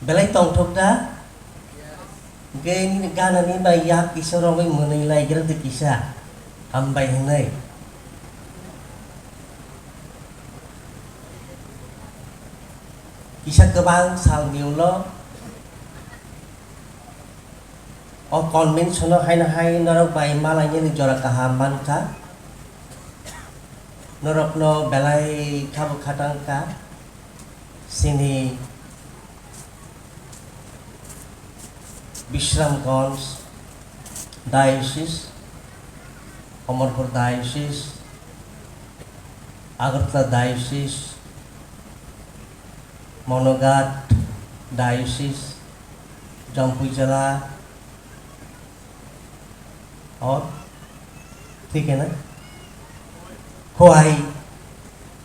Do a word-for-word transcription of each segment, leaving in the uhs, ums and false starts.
Belai tongthok da? Hwnkhe nini ganani bai yak kisa romwi mwnwi laigra de kisa. Hambai hwnwi. Kisa kwbang salni ulo o convention-o haino hai norok bai malainani jora kaham mankha. Norokno belai khabo khatang kha. Chini Bishramganj Diocese, Amarpur Diocese, Agartala Diocese, Manoghat Diocese, Jampuijala, और ठीक है ना? Khowai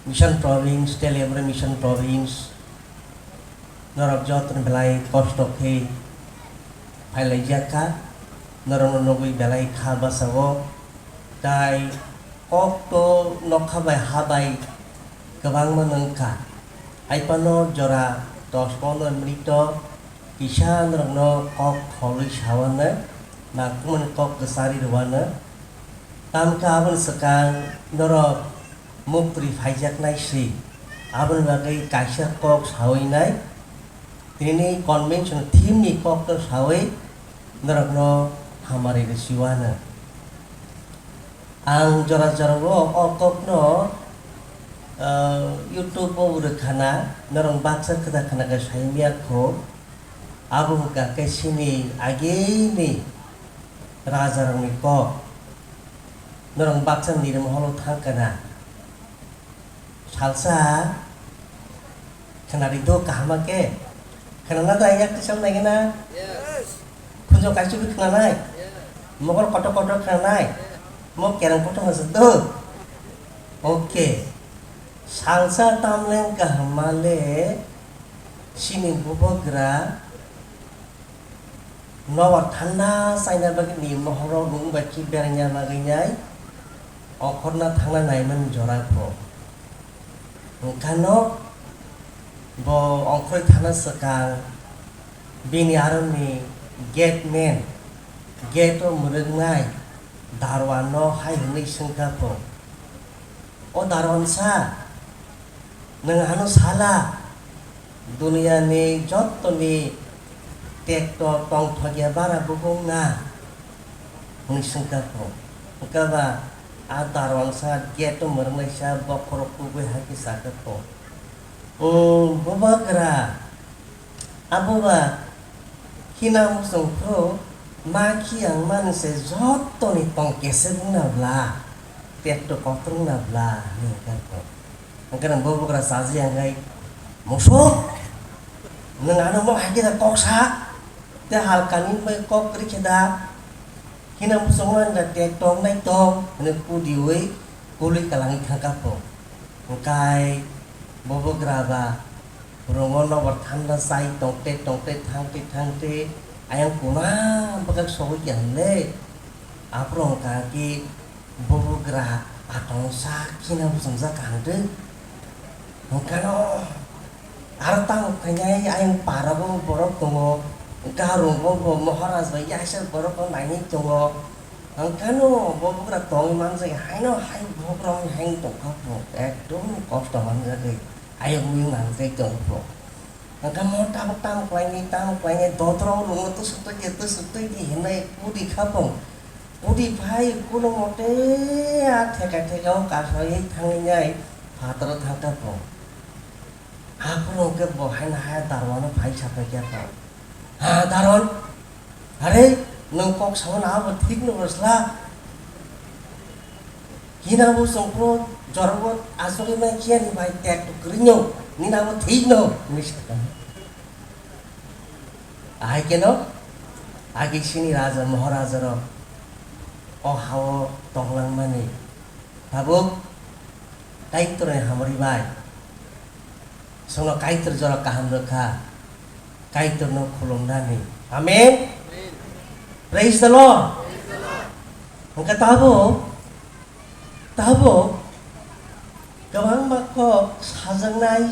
Mission Province, Teliabari Mission Province, norok joto ni belai kosto khe phailaijak kha, norokno nugwi belai kha bwsao, tai kokto nokha bai ha bai kwbangma wngkha. Haiphano jora dos pondro minute o kisa norokno kok kholwi sawanai, nangkukmani kok kwchari rwanai. Tamkhe aboni swkang norok muktwi phaijaknai se, aboni bagwi kaisa kok sawi nai. Tinini convention theme ni kokno sawi norokno hamari rwsiwanai. Ang jora jorao o kokno, ah, YouTube o rwkhana, norok baksa kwthar khna khe saimya kho. Abo wngkha khe chini agini rajarokni kok. Norok baksa nirmahalo thangkha na. Salsa khnari do kaham khe. Khnana da yak tisam nai na? Yes. Khunjo kaisu bi khnanai? Yes. Mokol kotor kotor khnanai? Yes. Mo kerang kotor na do? Okay. Salsa tamleng kaham le chini bubagra nobar thanda chaina bagwi ni mohoro nung bai khe beraina bagwi nai ongkhorna thangna naimani jora pho. Hwnkhe no bo ongkhorwi thangna swkang bini aroni gate man, gate o mwrwknai darwan no hai hwnwi swngkha pho, "O darwan sa, nwng ano sala, duniyani jottoni tekto tongthokya bara bukung na?" hwnwi swngkha pho. Hwnkhe ba a darwan sa gate o mwrwknai sa bokhorok kubui hai khe sakha pho, "O bubagra, abo ba khina muchung phuru ma khiyang mani se jottoni tong kesek wngna bla, petto kotor wngna bla," hwnwi hwnkha kho. Hwnkhe nang bubagra chaji yang khai, "Musuk, nwng ano mo hai khe da kok sa, te halkani bai kok kwrwi khe da, khina muchung mani da tek tong nai tong," hwnwi kudiui kului kwlangwi thangkha pho. Hwnkhe bubagra ba Rongo nobar thanda chai tongte tongte thangte thangte ayang kuna bwkak sogwi ya hwnle. Aphuru wngkha khe bubagra atong sak khina bwsongjak kaham de. Hwnkhe no aro tamo khainai ayang parago borok tongo, garungo bo Maharaj bai yaisa borok no nainwi tongo. Hwnkhe no bubagra tongwi manjak haino hai bubagra wng hai tongkha bo ekdom kosto manjagwi. Ayok mui mang tei tong pho. Hwnkhe mo tabuk tamo khlainai, tamo khlainai, dodro rungno tusuk twi di, tusuk twi di hinwi kudi kha pho. Kudi phai kuno mote a theka theka o kasoi thangwi nai phataro thangkha pho. Aphuru hwnkhe bo haino hai darwano phai sapai kha pho. Ha, Daron? Are, nwng kok sao na abo thik no bwsla. Hina bo songkro jorbo asogwi mai khiya ni bai tek to kwrwino, nini abo thik no, hwnwi sakha. Ahai keno, agi sini raja, maharaja rok o hao tonglang mani. Tabuk, Kaitorni hamari bai. Chwngno Kaitor jora kaham rwkha, Kaitorno khulumnani. Amen. Praise the Lord. Hwnkhe tabuk, tabuk kwbangma kok sajaknai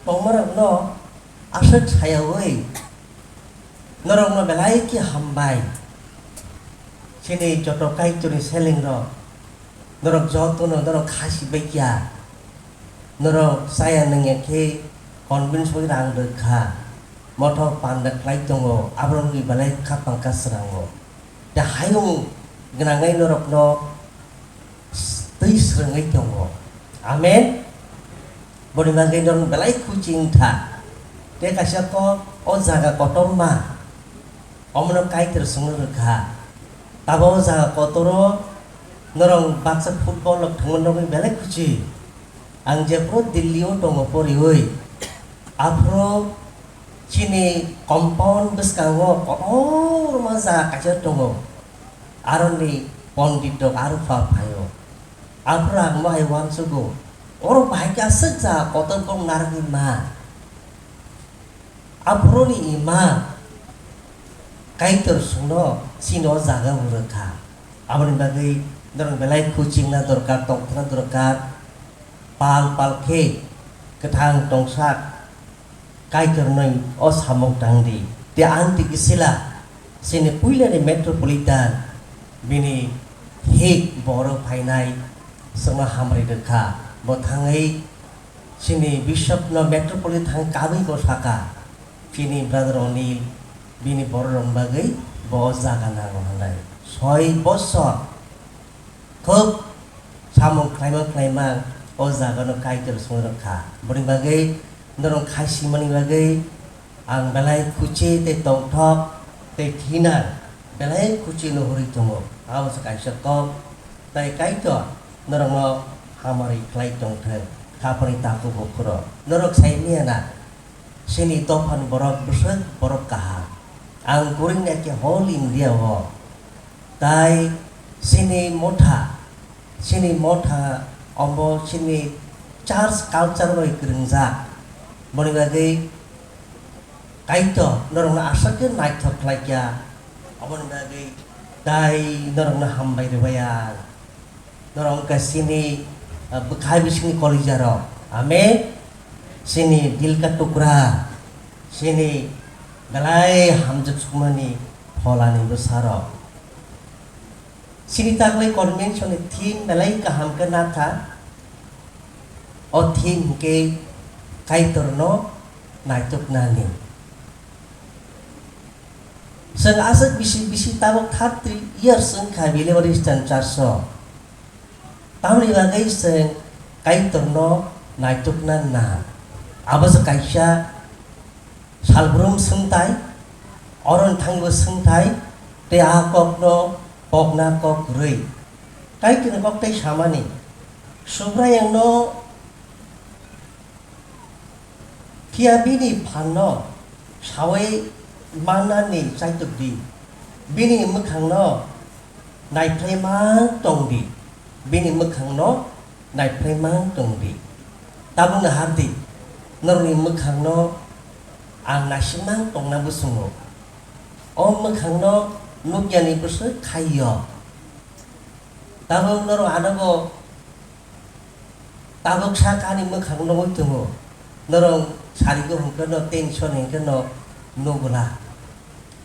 tongmarokno Aswk sayaui norokno belai khe hambai. Chini joto Kaitorni selengrok, norok jotono norok khasi baikya. Norok chaya nungya khe convince bai rang rwkha. Mothok panda khlai tongo, aborokni belai kha pangkha srango. Tei hayung gwnangwi norokno twi swrwngwi tongo. Amen. Boni bagwi norok belai khuchi wngkha. Tei kaisa kok o jaga kotorma, omono Kaitor swngwi rwkha. Tabo o jaga kotoro norok baksa football rok thwngwi nokni belai khuchi. Ang jephuru Delhi o tongo poriwi, aphuru chini compound bwskango kotorma jaga kaisa tongo. Aroni pondit rok aro pha phaio. Aphuru ang no hai uansugo, oro bahai khe aswk jaga kotor kok narwkni ma. Aphuruni ima Kaitor sungno chini o jaga o rwkha. Aboni bagwi norok belai khuchingna dorkar, tongthokna dorkar. Pal pal khe kwthang tongsak Kaitornwi o samung tangdi. Tei ang twi kisila chini puilani metropolitan bini hik borok phainai chwngno hamri rwkha. Bo thangwi chini bishopno metropolitan kabwi bo saka, chini brother Onil bini bororokni bagwi bo o jaga nango hwnwi. Soi bosor Khub samung khlaima khlaima o jagano Kaitor song rwkha. Boni bagwi norok khai simani bagwi ang belai khuchi tei tongthok tei thinang belai khuchi nuhurwi tongo. Abo se kaisa kok tei Kaitor norokno hamari khlai tongthwng. Khapani takhuk bukhurok norok sai manya na? Chini dophani borok bwswk borok kaham. Ang kwrwngya khe whole India o. Tai chini motha, chini motha omo chini church culture bai kwrwngjak. Boni bagwi Kaitor norokno aswk khe naithok khlaikha. Oboni bagwi tai norokno hambai rwbai ang. Norok wngkha chini, ah, bwkhai bisingni kolijarok. Amen. Chini dil ka tukra, chini belai hamjak sukmani pholani bwsarok. Chini taklai convention ni theme belai kaham khe nakha. O theme hwnkhe Kaitorno naituknani. Chwng aswk bisi bisi tabuk thirty years wngkha Believer Christian Church o. Tamoni bagwi chwng Kaitorno naitukna nang. Abo se kaisa salbrum swngthai, oroni thangbo swngthai, tei a kokno kokna kok kwrwi. Kaitorni kok tei samani, Subraiyungno Phiya bini phanno saui mannani chaitok di, bini mwkhangno naiphlai mang tong di, bini mwkhangno naiphlai mang tong di. Tabukno har di, norokni mwkhangno ang naisingmang tongna bwswngo. O mwkhangno nukyani bwswk khai o. Tabuk norok ano bo Tabuk sak ani mwkhang nugwi tongo, norok sarigo hwnkhe no tension hwnkhe no nugula.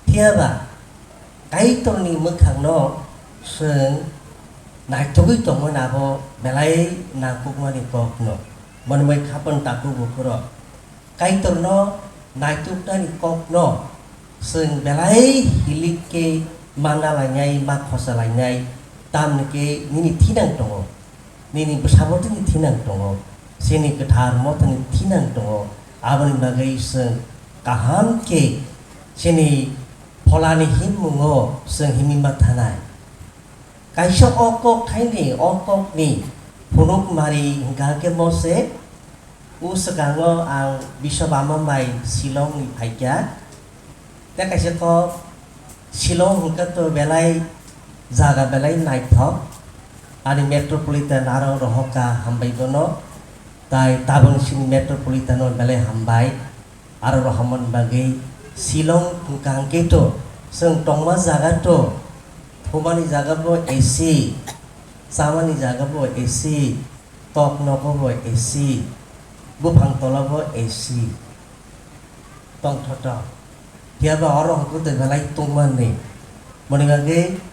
Phiyaba Kaitorni mwkhangno chwng naitugwi tongmani abo belai nangkukmani kokno, monwi khapang takhuk bukhurok. Kaitorno naituknani kokno chwng belai hilik khe manna lainai, ma khosa lainai, tamni khe nini thinang tongo, nini bwsabo tini thinang tongo, chini kwthar mothani thinang tongo. Aboni bagwi chwng kaham khe chini pholani himmungo chwng himwi ma thanai. Kaisa o kok thaini, o kokni phunuk mari hwnkha khe Mose. O swkango ang Biswabama bai Shillong ni phaikha. Tei kaisa kok Shillong hwnkhe to belai jaga belai naithok. Ani metropolitan aro rohorkha hambai bono. Tai tabuk sini metropolitan o belai hambai. Aro rohormani bagwi Shillong hwnkha hwnkhe to chwng tongma jaga to, thumani jaga bo A C, chamani jaga bo A C, tok nogo bo A C, buphang tola bo A C. tongthoto. Phiya ba oro hwnkhe twi belai tongmani. Moni bagwi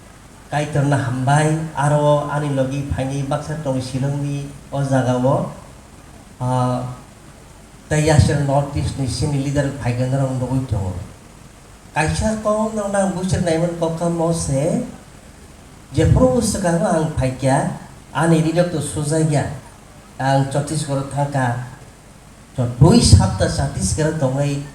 Kaitorno hambai, aro ani logi phaini baksa tong Shillongni o jagao, ah, tei yasir North East ni sini leader phaikhe norok nugwi tongo. Kaisa kok norok nang buisir naimani kok kamo se, jephuru swkango ang phaikha, ani rirok to sujakya, ang Chhattisgarh thangkha, to dui sapta Chhattisgarh tongwi,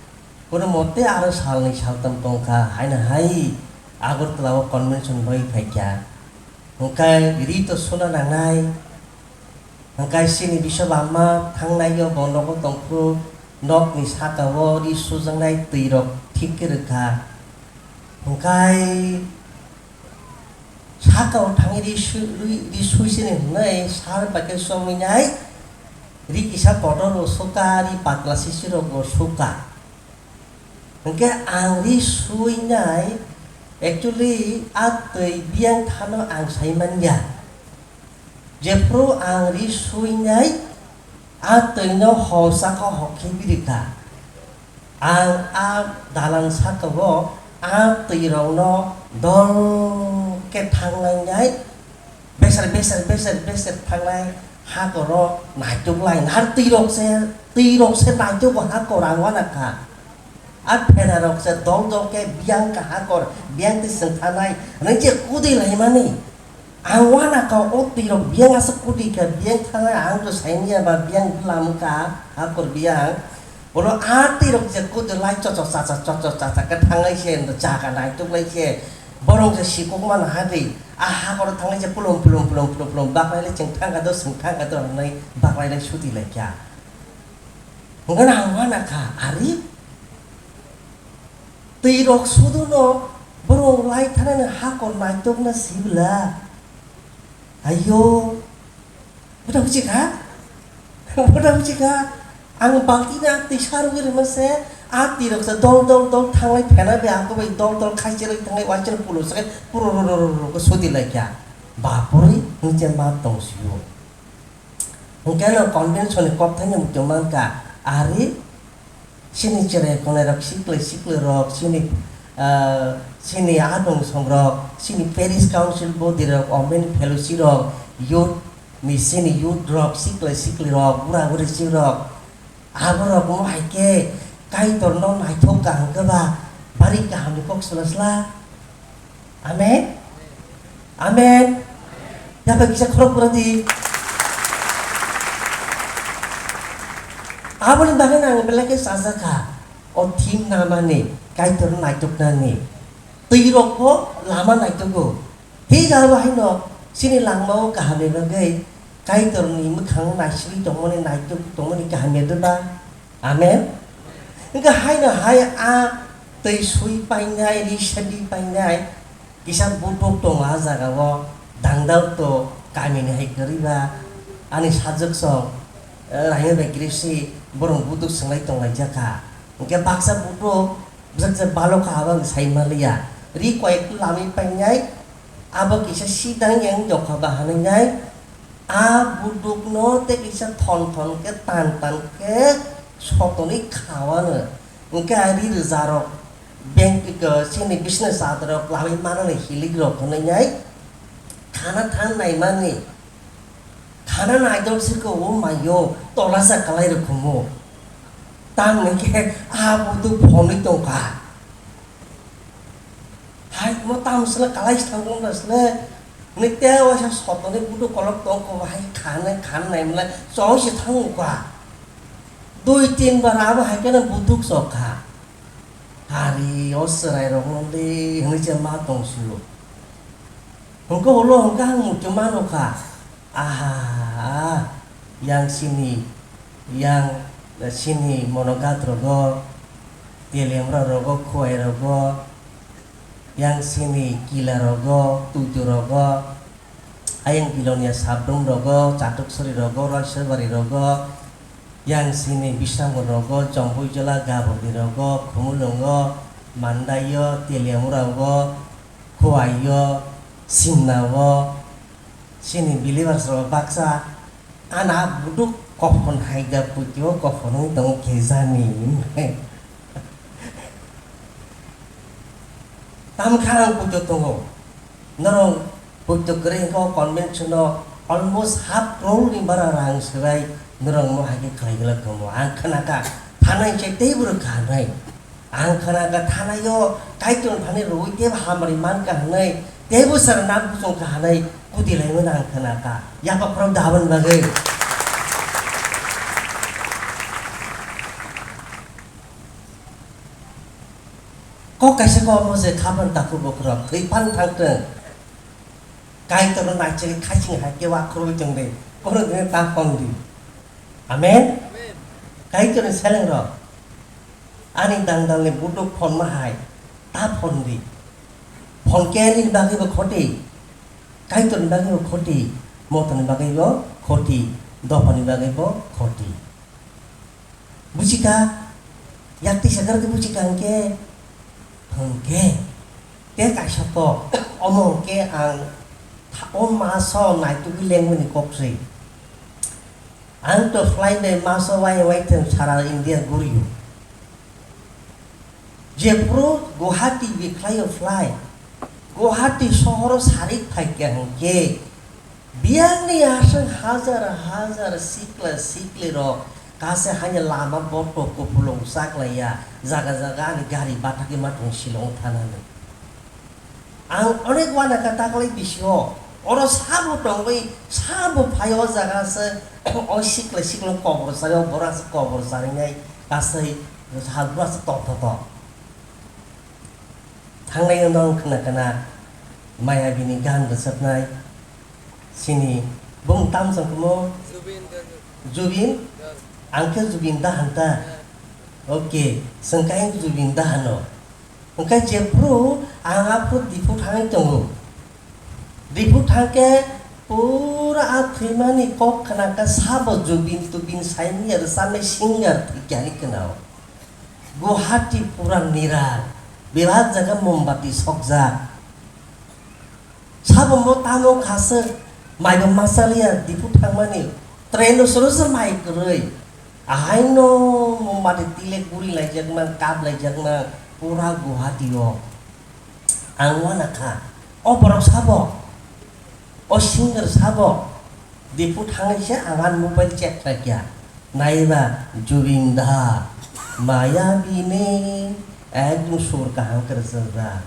kono mote aro salni saltam tongkha, haino hai Agartala o convention bai phaikha, hwnkhe ri to suna nangnai. Hwnkhe chini bisop ama thangnai-o bo nogo tongphuru nokni saka-o ri sujaknai twi rok thik khe rwkha. Hwnkhe saka-o thangwi ri su-, ri, ri sui sini hwnwi sar bai khe chomwi nai ri kisa kotor bo suka, ri patla sisi rok bo suka. Hwnkhe ang ri sui nai, actually, a twi biyang thano ang sai man ya. Jephru ang ri sui nai, a twi no hor saka hor khe biri kha. Ang a dalan saka o a twi rok no dol khe thang lai nai, beser, beser, beser, beser thangnai hakoro naituk lai, har twi rok se, twi rok se naituk bo hakor ang wana kha. A phena rok se dol dol khe biyang kha hakor, biyang twi swng thanai, hwnwi je kudui lai mani. Ang wana kha o twi rok biyang aswk kudui kha, biyang thanai ang to saini ya ba biyang bwlam kha hakor biyang. Bono a twi rok je kudui lai chochok chacha, chochok chacha khe thanglai se, jaga naituk lai se. Borok je sikok mano ha di, a hakoro thanglai se pulum, pulum, pulum, pulum, pulum, baklai le chwng thang kha do, chwng thang kha do hwnwi baklai lai suti lai kha. Hwnkheno ang wana kha, ari twi rok sudu no borok lai thanani hakor naituk na sibla. Ayo. Buda buji kha? Buda buji kha? Ang balti na twi sarwi rwma se, a twi rok se dol dol dol thanglai phena be, ako bai dol dol khaisi rwi thanglai waisano pulo se, puro ro ro ro ro ko sudi lai kha. Bapuri, hwnwi je ma tong sio. Hwnkhe no convention ni kok thaino muitu man kha, ari Chini cherai konai rok, siklai siklai rok, chini, ah, chini adong song rok, chini parish council body rok, women fellowship rok, youth ni chini youth rok, siklai siklai rok, bura buri si rok, abo rok mo hai khe Kaitor no naithok kaham khe ba bari kaham ni kok sla sla. Amen. Amen. Yapha kisa khorok pura di. Aboni bagwi ang belai khe sajak kha. O thim namani, Kaitor naituknani. Twi rok bo lama naitugo. Hi jabo haino chini langmao kaham ni bagwi Kaitor ni mwkhang naisingwi tongmani, naituk tongmani kaham ya de ba? Amen. Hwnkhe haino hai a twi sui painai, ri sadi painai, kisa buduk tongo a jaga o, dangdal to kamini hai kwrwi ba, ani sajwk song, eh, Rahim bai Grisi borok buduk swngwi tonglaijak kha. Hwnkhe baksa buduk bwswk je balok kha, abo ang sai manliya. Ri koyek lamwi painai, abo kisa sidang yang jokha ba hanwi nai, a budukno tei kisa thon thon khe tan tan khe sotonwi khawano. Hwnkhe a ri rwjarok bank, chini business adarok lamwi manani hilikrok hwnwi nai khana thang naimani. Khana naidok se khe o maio tolasa kalai rwkhumo. Tamni khe a buduk phonwi tongkha. Hai mo tam sle kalai thangkong da sle. Ni te waisa sotoni buduk kolok tongkho hai khana khan naimlai choi se thangkha. Dui tin bar abo hai khe buduk sokha. Hari o chwrairokno de hwnwi se ma tong sio. Hwnkhe ulo hwnkhe ang muitu mano kha. Aha, yang sini, yang sini Monogat rogo, Teliamura rogo, Khowai rogo, yang sini Kila rogo, Tuitu rogo, ayang Bilonia Sabrum rogo, Chatuk Sori rogo, Roisabari rogo, yang sini Bisramganj rogo, Jompuijola, Gabordi rogo, Khumulwngo, Mandaio, Teliamura rogo, Khowaio, Simnao, chini believers rok baksa, ana buduk kophon hai da putio kophon wng tongo khe jani. Amkha ang poito tongo. Norok poito kwrwi hwnkhe o convention-o almost half crore ni bara rang swbai norok mo hai khe khlai glak tongo. Ang khna kha, thanai se teibo rwkha hinwi. Ang khna kha, thanai-o Kaitor thani rwui teibo hamari man kha hinwi, teibo sara nam kuchung kha hinwi kudi lai mano ang khna kha. Yapha khorok da aboni bagwi. Kok kaisa kok mo se khapan takhuk bokhorok thwi phan thangtwng. Kaitorno naisingwi khasing hai khe wakhorwi tongdi. Bono tini ta phon di. Amen. Kaitorni selengrok ani dangdalni buduk phonma hai ta phon di. Phon khe nini bagwibo khoti. Kaitorni bagwibo khoti. Mothani bagwibo khoti. Dophani bagwibo khoti. Buchika, yakti sakar ke buchika hingke, hingke, te kaisa kok, omo hingke ang tha-, o maso naitukgwi lengmani kok se. Ang to fly bai maso wai wai thang sara India guriyo. Jephru Guwahati bikhlaio fly, Guwahati sohoro sarik phaikha hwnkhe, biyangni aswk hajar hajar sikla siklirok kase haino lama botok kupulung chaklaiya, jaga jaga ani gari bathakhe ma tongo Shillong thanani. Ang onek uanakha taklai bisio, oro sabo tongwi, sabo phaio, o jaga se o sikla siklong kobor chaio, borok se kobor charinai kasai hal bura se tongthotok. Thangnai no khna khna maya bini gan rwchapnai sini bung tam song kumo Zubin Garg. Zubin? Garg. Ang khe Zubin da hanta. Yeah. Okay, sengkai Zubin da hano. Hwnkhe jephru ang aphuru Diphu thangwi tongo. Diphu thangkhe pura a thwimani kok khna khe sabo Zubin Tubin saimanya rwchapnai singer thwikyani khna o. Guwahati pura niral, belak jaga mombati sokjak. Sabo mo tamo khaswk, maibo ma chaliya, Diphu thangmani, train-o soro se mai kwrwi. Ahaino mombati tilek guri laijakma, kap laijakma, pura Guwahati-o. Ang uanakha, o borok sabo, o singer sabo, Diphu thangwi se ang ani mobile check khlaikha. Naiba Zubin da, maya bini, ekdom sur kaham kwrwsajak.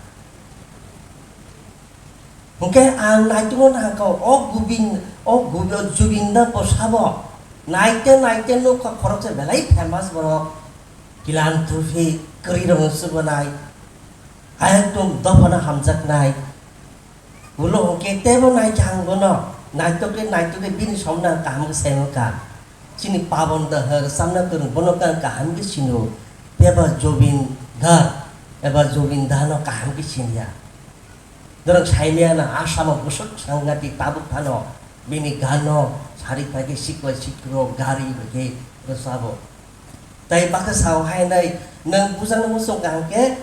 Hwnkhe ang naitukno nangkha, o Gubin, o Gubi-, o Zubin da bo sabo. Naite naite nukha khoroksa belai famous borok. Philanthropy kwrwirokno chubanai. Ekdom dophano hamjaknai. Ulo hwnkhe teibo naikha ang bono. Naitukhe naitukhe bini somno ang kaham khe saimankha. Chini Pabon da hwr samna kwrwng bono khe ang kaham khe sinio. Teibo Zubin Garg eba Zubin dano kaham khe siniya. Norok saimaya na Assam o bwswk sangati tabuk phano bini gano sari phaikhe sikla sikro gari bai khe rwchabo. Tai bakhe sao hai nai, nwng bujang no muchung kaham khe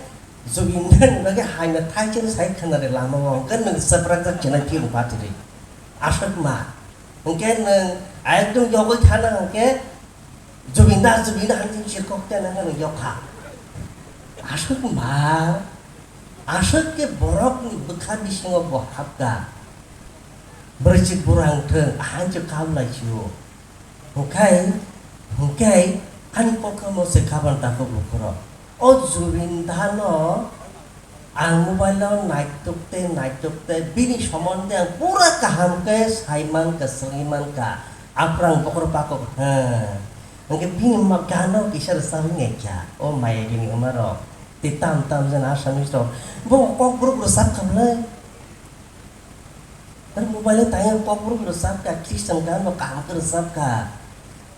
Zubin Garg ni bagwi hai no thai chini sai khna re lama o hwnkhe nwng chaprak jak chena phiyung patiri. Aswk ma. Hwnkhe nwng ayakdwng yogwi thana hwnkhe Zubin da, Zubin da hwnwi chirkok tena hwnwi yokha. Aswk ma, aswk khe borokni bwkha bisingo bo hapkha. Bwrwichwk burang thwng, ahanchwk kam lai sio. Hwnkhe, hwnkhe ani kokrokno se khaban takhuk bukhurok. O Zubin dano ang mobile o naituk tei naituk tei bini somonde ang pura kaham khe sai mankha, swngwi mankha. Aphuru ang bokhorok pakok, ha. Hwnkhe bini ma-, gano kisa rwchapwi naikha. O maya bini wngmarok. Tei tam tam jani Assamese rok. Bo kokborok rwchapkha bwlai. Aro mobile o tangwi kokborok rwchapkha, Christian gano kaham khe rwchapkha.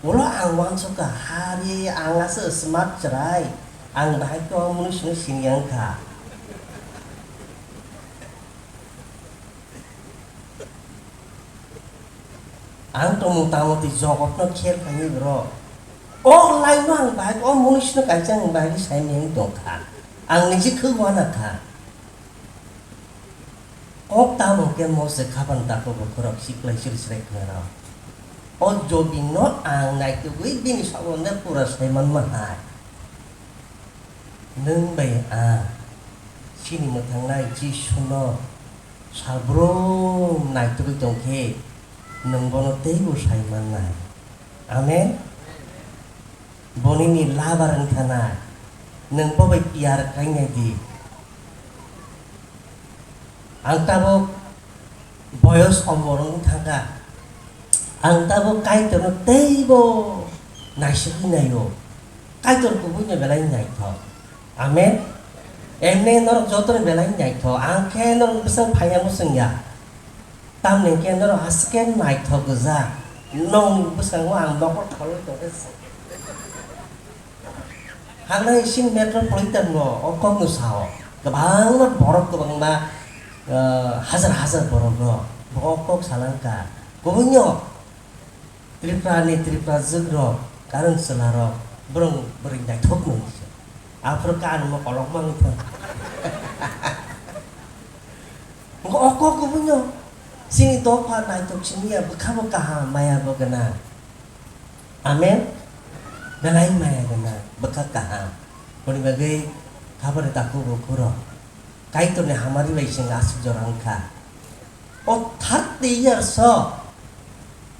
Ulo ang uansukha, hari ang aswk smart chwrai, ang bahai khe o mwnwi swnwi siniya wngkha. Ang tongmung tangmung twi jogotno kher khainwi bro. O line no ang bahai khe o mwnwi swnwi kaisa ang bahai khe saimanya wngwi tongkha. Ang niji khuk uanakha. Kok tamo khe mo se khapan takhuk bukhurok siklai siri siri khna rw. O Zubin no ang naitugwi bini somonde pura sai manma hai. Nwng bai ang Chini mwthangnai Jisuno salbrum naitugwi tongkhe, nwng bono teibo sai mannai. Amen. Bonini labar wngkha na, nwng bo bai piyar khlainai di. Ang tabuk boyos omor wng thangkha. Ang tabuk Kaitorno teibo naisingwi naio. Kaitor kubuino belai naithok. Amen. Emne norok jotono belai naithok. Ang khe norok bwswng phaiya mwswngya. Tamni hwnkhe norok haste khe naithok gwja. Nokni bwskango ang nokol tholwi tongkhe. Haknai chini metropolitan no o kok no sao. Kwbangma borok, kwbangma, eh, hajar hajar borok no bo o kok salangkha. Kubunyo Tripura ni Tripura jwk rok, karon chwla rok, borok bwrwi naithok no. Aphuru kan mo kolok mang thang. Ngo o kok kubunyo chini dopha naithok simi ya, bwkha bo kaham, maya bo gwnang. Amen. Belai maya gwnang, bwkha kaham. Boni bagwi khabari takhuk bukhuk rok Kaitorni hamari bai chwng aswk jora wngkha. O thirty years o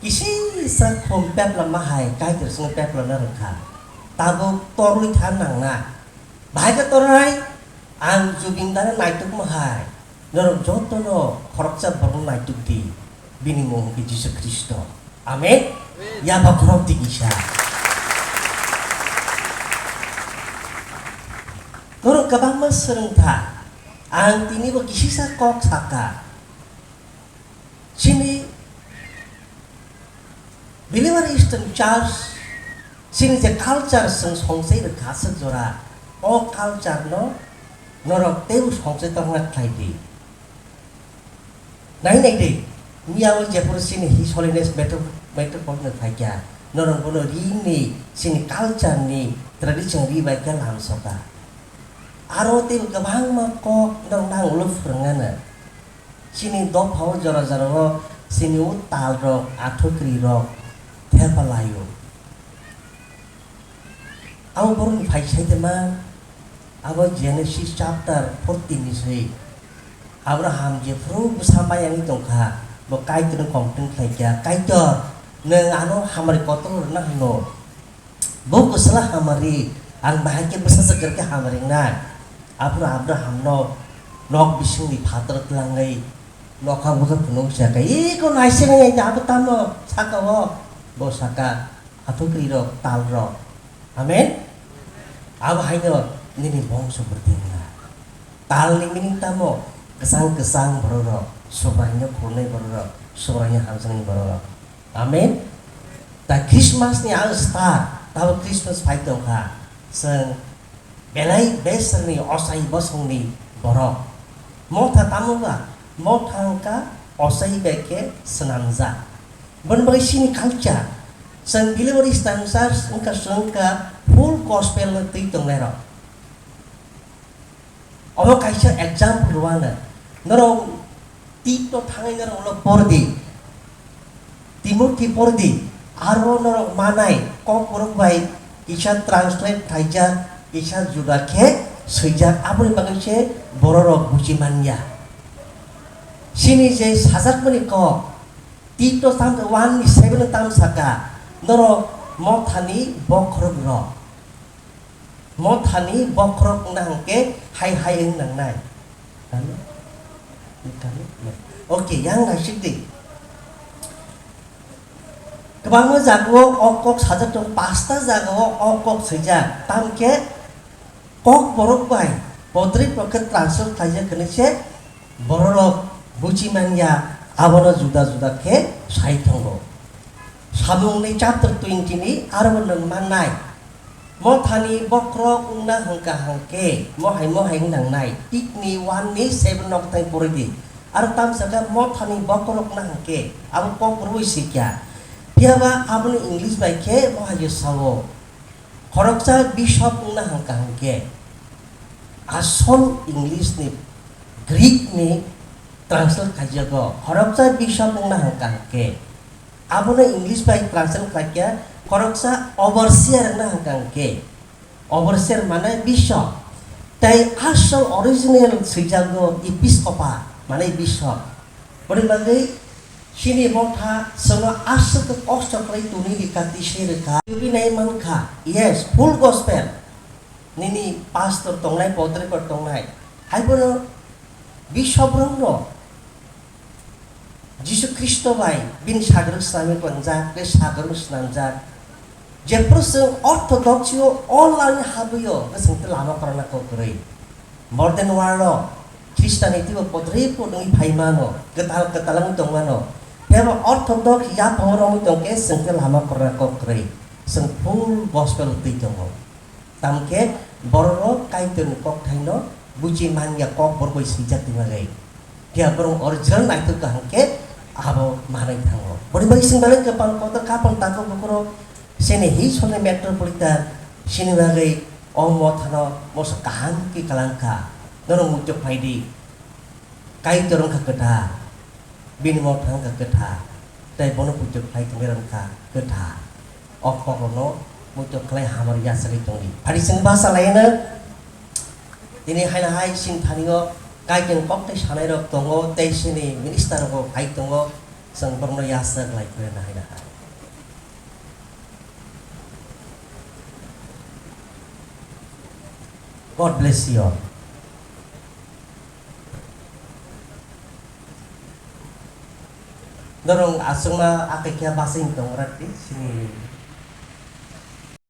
kisisa khum pepla ma hai Kaitor chwngno pepla na rwkha. Tabuk torwi tha nangna. Bahai khe tornai, ang Jubin dano naituk ma hai. Norok jotono khoroksa borok naituk di, bini mung hwnkhe Jisu Khristo. Amen. Yaba khorok di kisa. Norok kwbangma swrwng tha. Ang tini bo kisisa kok saka. Chini Believer Eastern Church, chini je culture chwng songchai rwkha aswk jora, o culture no norok teibo songchai tongna khlai di. Nai nai di, miyao jephuru chini His Holiness Metro-, Metropolitan phaikha, norok bono rini chini culture ni tradition ri bai khe lam soka. Aro teibo kwbangma kok norok nang ulo phwrwngna no. Chini dophao jora jorao chini o talrok, athukrirok thepa laio. Abo borokni phai saitama, abo Genesis chapter fourteen ni swi. Abraham jephuru bwsa mayangwi tongkha, bo Kaitorno complain khlaikha, "Kaitor, nwng ano hamari kotor rwna hwno?" Bo kwchwla hamari, ang bahai khe bwsa swkar khe hamari wngnai. Aphuru Abrahamno nok bisingni phatar twlangwi nokha bwkha phunuk sa khe, "Iko naisingwi abo tamo saka o?" Bo saka, "Athukrirok, talrok." Amen? Abo haino nini bongso bwrwtwi wngna. Talni meaning tamo? Kwchang kwchang bororok, Subraino khulnai bororok, Subraino hamjaknai bororok. Amen. Ta Christmas ni ang star, tabo Christmas phai tongkha. Chwng belai beswrni ochai bosongni borok. Motha tamo ba? Motha wngkha ochai bai khe swnamjak. Boni bagwi chini culture. Chwng delivery stansa wngkha, chwng wngkha full gospel no twi tongnai rok. Omo kaisa example rwano. Norok Tito thangwi norok ulo pordi. Timothy pordi. Aro norok manai Kokborok bai kisa translate khaijak, kisa juda khe swijak. Aboni bagwi se bororok buji manya. Chini je sajakmani kok, Tito tam one ni seven tam saka, norok mothani bokhorok rok. Mothani bokhorok wngna hwnkhe hai hai wng nangnai. Kami? Kami? Okay, yang naisik di. Kwbangma jagao o kok sajak tongo, pasta jagao o kok swijak. Tamkhe Kokborok bai podrip rok khe translate khlaijak hwnwi se bororok buji manya, abono juda juda khe sai tongo. Samungni chapter twenty ni aro nwng mannai. Mothani bokhorok wngna hwnkha hwnkhe mohai mohai wng nangnai, Tikni one ni seven nok thai porwi di. Aro tamsaka mothani bokhorok wngna hwnkhe abo kok rwui sikya. Phiyaba aboni English bai khe mohai sao. Khoroksa bishop wngna hwnkha hwnkhe, asol English ni, Greek ni translate khaijago. Khoroksa bishop wngna hwnkha hwnkhe, abono English bai translate khlaikha, khoroksa overseer wngna hwnkha hwnkhe, overseer mane bishop. Tei asol original swijak do episkopa, mane bishop. Boni bagwi chini motha chwngno aswk khe kosto khlai tuni rika twi se rwkha. Tubinai mankha, yes, full gospel. Nini pastor tongnai, podrekor tongnai. Haibono bishop rokno Jisu Khristo bai bini sagrwng swnamwi tonjak, tei sagrwng swnamjak. Jephru chwng orthodox-o online habwi-o, hwnkhe chwng tei lama kwrwngna kok kwrwi. Modern world-o Christianity-o podrip wngwi phai mano, kwtal kwtal wngwi tong mano. Phiya ba orthodox yaphang romwi tong khe chwng tei lama kwrwngna kok kwrwi. Chwng full gospel twi tongo. Tamkhe bororok Kaitorni kokthaino buchi manya kok borok bai swijak tongna gai. Phiya borok original naithok kaham khe abo manwi thango. Boni bai swng bagwi kwpal kotor kapang takhuk bukhurok chini hi soni metropolitan chini bagwi o mothano moso kaham khe kwlang kha. Norok muitok phai di. Kaitor wngkha kwthar. Bini motha wngkha kwthar, tei bono puitok khlai tongwi rwkha kwthar. O kokrokno muitok khlai hamari yachagwi tongdi. Phari chwng basa laino tini haino hai chini thanio Kaitor kok tei sanairok tongo, tei chini minister rokbo hai tongo, chwng borokno yachak lai khe haino hai. God bless you all. Norok aswkma akai khe bachai tong rak di sini